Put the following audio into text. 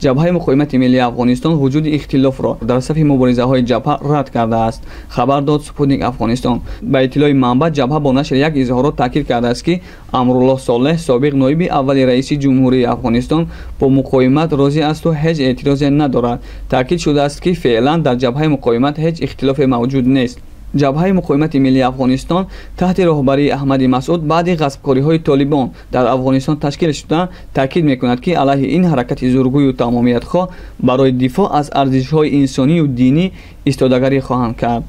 Ҷабҳаи Муқовимати Миллии Афғонистон вуҷуди ихтилофро дар сафи муборизаҳои ҷабҳа рад кардааст, хабар дод «Спутник Афғонистон». Ба иттилои манбаъ, ҷабҳа бо нашри як изҳорот таъкид кардааст, ки Амруллоҳ Солеҳ, собиқ ноиби аввали раиси ҷумҳурии Афғонистон, бо муқовимат розӣ асту ҳеҷ эътирозе надорад. Таъкид шудааст, ки феълан дар Ҷабҳаи Муқовимат ҳеҷ ихтилофе мавҷуд нест. Ҷабҳаи Муқовимати Миллии Афғонистон таҳти роҳбарии Аҳмади Масъуд баъди ғасбкориҳои Толибон дар Афғонистон ташкил шуда, таъкид мекунад, ки алайҳи ин ҳаракати зургӯю тамомиятхоҳ барои дифоъ аз арзишҳои инсонию динӣ истодагарӣ хоҳанд кард.